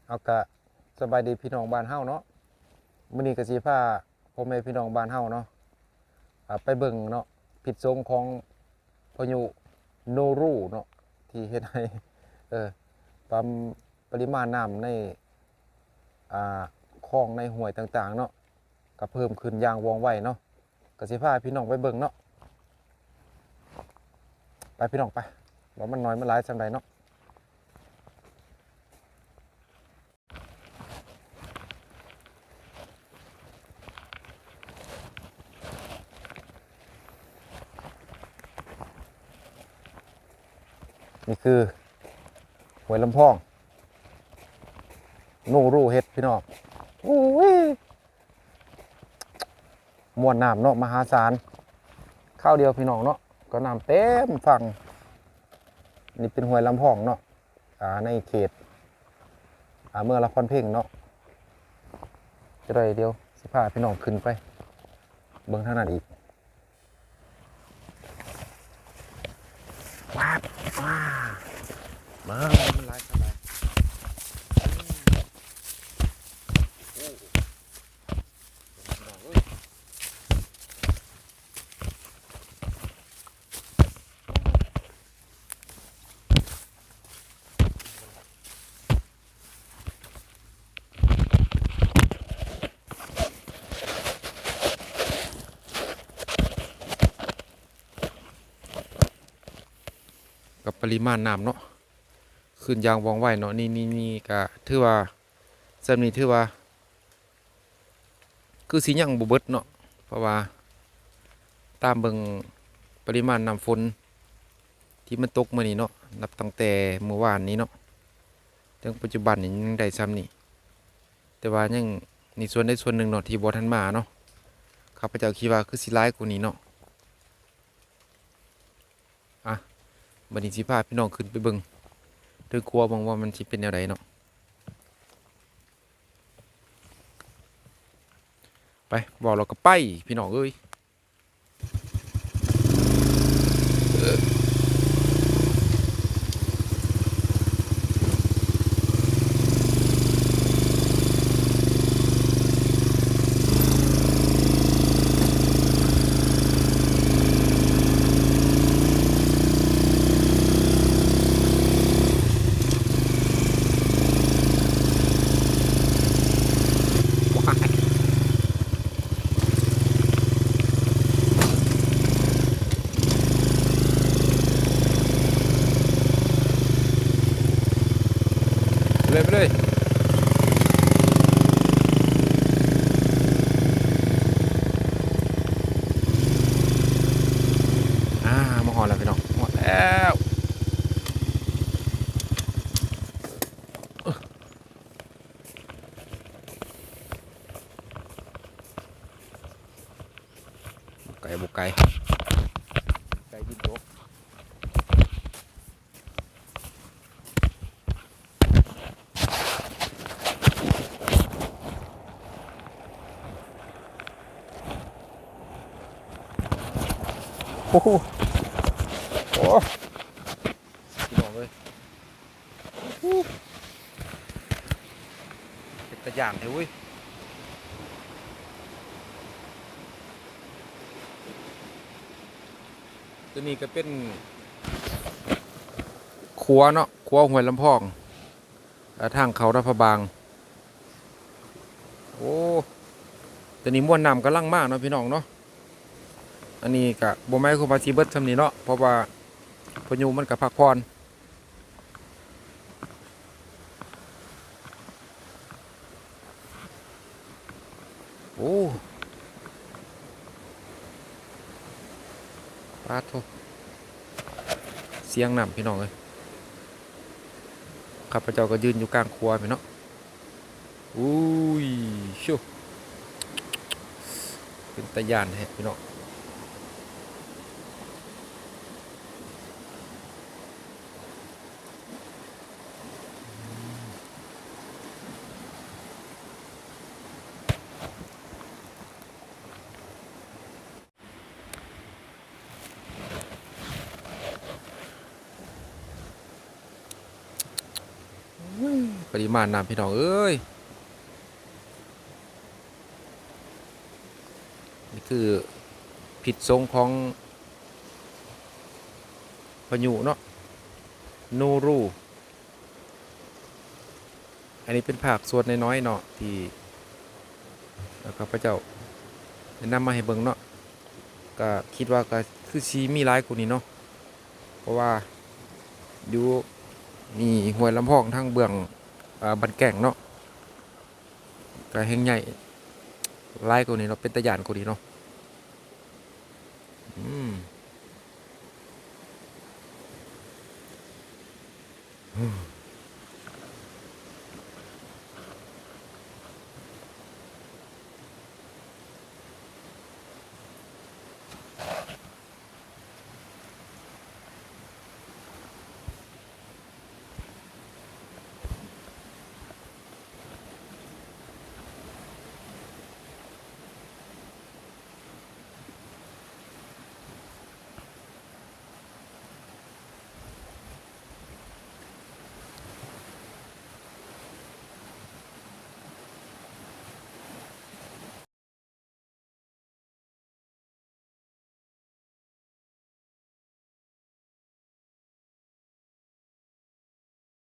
ເຮົາກະສະບາຍດີພີ່ນ້ອງບ້ານເຮົາເນາະ, ມື້ນີ້ກະຊິພາພໍ່ແມ່ພີ່ນ້ອງບ້ານເຮົາເນາະ ອ່າ ໄປເບິ່ງເນາະ ພິດສົງຂອງພາຍຸໂນຣູເນາະ ທີ່ເຮັດໃຫ້ ເອີ ປາມ ປະລິມານນ້ຳໃນ ອ່າ ຄອງໃນຫ້ວຍຕ່າງໆເນາະ ກໍເພີ່ມຂຶ້ນຢ່າງວ່ອງໄວເນາະ. ກໍຊິພາພີ່ນ້ອງໄປເບິ່ງເນາະ. ໄປພີ່ນ້ອງໄປ ວ່າມັນໜ້ອຍມັນຫຼາຍສ່ຳໃດເນາະ. ນີ້ຄືຫ້ວຍລຳພອງ ໂນຣູເຮັດພີ່ນ້ອງ. ໂອ້ຍ ມວນນ້ຳເນາະ ມະຫາສານ ຄາວດຽວພີ່ນ້ອງເນາະ ກໍນ້ຳເຕັມຝັ່ງ. ນີ້ເປັນຫ້ວຍລຳພອງເນາະ ອ່າ ໃນເຂດ ອ່າ ເມືອງລະຄອນເພັງເນາະ. ຈະໄດ້ ດຽວຊິພາພີ່ນ້ອງຂຶ້ນໄປເບິ່ງທາງນັ້ນອີກ. ວ້າວ ວ້າວ ມາ ມັນຫຼາຍເທົ່າໃດ. ໂອ້ ພີ່ນ້ອງເອີຍ ກັບປະລິມານນ້ຳເນາະ ຂຶ້ນຢ່າງວ່ອງໄວເນາະ. ນີ້ ນີ້ ນີ້ກະຖືວ່າ ສ່ຳນີ້ຖືວ່າ ຄືຊິຍັງບໍ່ເບິດເນາະ ເພາະວ່າຕາມເບິ່ງປະລິມານນ້ຳຝົນທີ່ມັນຕົກມື້ນີ້ເນາະ ນັບຕັ້ງແຕ່ມື້ວານນີ້ເນາະ ເຖິງປັດຈຸບັນນີ້ຍັງໄດ້ສ່ຳນີ້ ແຕ່ວ່າຍັງມີສ່ວນໃດສ່ວນໜຶ່ງເນາະທີ່ບໍ່ທັນມາເນາະ. ຂ້າພະເຈົ້າຄິດວ່າຄືຊິຫຼາຍກວ່ານີ້ເນາະ. ອ່ະ ບັດນີ້ຊິພາພີ່ນ້ອງຂຶ້ນໄປເບິ່ງເທິງຂົວເບິ່ງວ່າມັນຊິເປັນແນວໃດເນາະ. ໄປ ເວົ້າແລ້ວກໍໄປ ພີ່ນ້ອງເອີຍ. ໄປເລີຍ ໄປເລີຍ ອ່າ ມາຮອດແລ້ວພີ່ນ້ອງ ຮອດແລ້ວ. ບໍ່ໄກ ບໍ່ໄກ ໄກ ດິນຕົກ. ໂອ້ໂຫ ໂອ້ ພີ່ນ້ອງເອີຍ. ເປັນຕາຢ້ານແທ້ເວີ້ຍ. ຕົວນີ້ກໍເປັນຂົວເນາະ ຂົວຫ້ວຍລຳພອງ ເອີ ທາງເຂົ້ານະພະບາງ. ໂອ້ ຕົວນີ້ມວນນ້ຳກຳລັງມາເນາະ ພີ່ນ້ອງເນາະ. ອັນນີ້ກະບໍ່ໝາຍຄວາມວ່າຊິເບິດສ່ຳນີ້ເນາະ ເພາະວ່າພາຍຸມັນກະພັກຜ່ອນ. ໂອ້ ປາດໂທ້ ສຽງນ້ຳ ພີ່ນ້ອງເອີຍ. ຂ້າພະເຈົ້າກໍຢືນຢູ່ກາງຂົວພີ້ເນາະ. ອຸ້ຍ ໂຊ ເປັນຕາຢ້ານແທ້ພີ່ນ້ອງ. ອຸ້ຍ ປະລິມານນ້ຳ ພີ່ນ້ອງເອີຍ. ນີ້ຄືພິດສົງຂອງພາຍຸເນາະ ໂນຣູ. ອັນນີ້ເປັນພາກສ່ວນນ້ອຍໆເນາະ ທີ່ ເອີ ຂ້າພະເຈົ້າໄດ້ນຳມາໃຫ້ເບິ່ງເນາະ. ກະຄິດວ່າກະຄືຊິມີຫຼາຍກວ່ານີ້ເນາະ ເພາະວ່າຢູ່ນີ້ ຫ້ວຍລຳພອງທາງເບື້ອງ ເອີ ບ້ານແກ້ງເນາະ ກະແຮ່ງໃຫຍ່ຫຼາຍກວ່ານີ້ເນາະ ເປັນຕາຢ້ານກວ່ານີ້ເນາະ. ອືມ.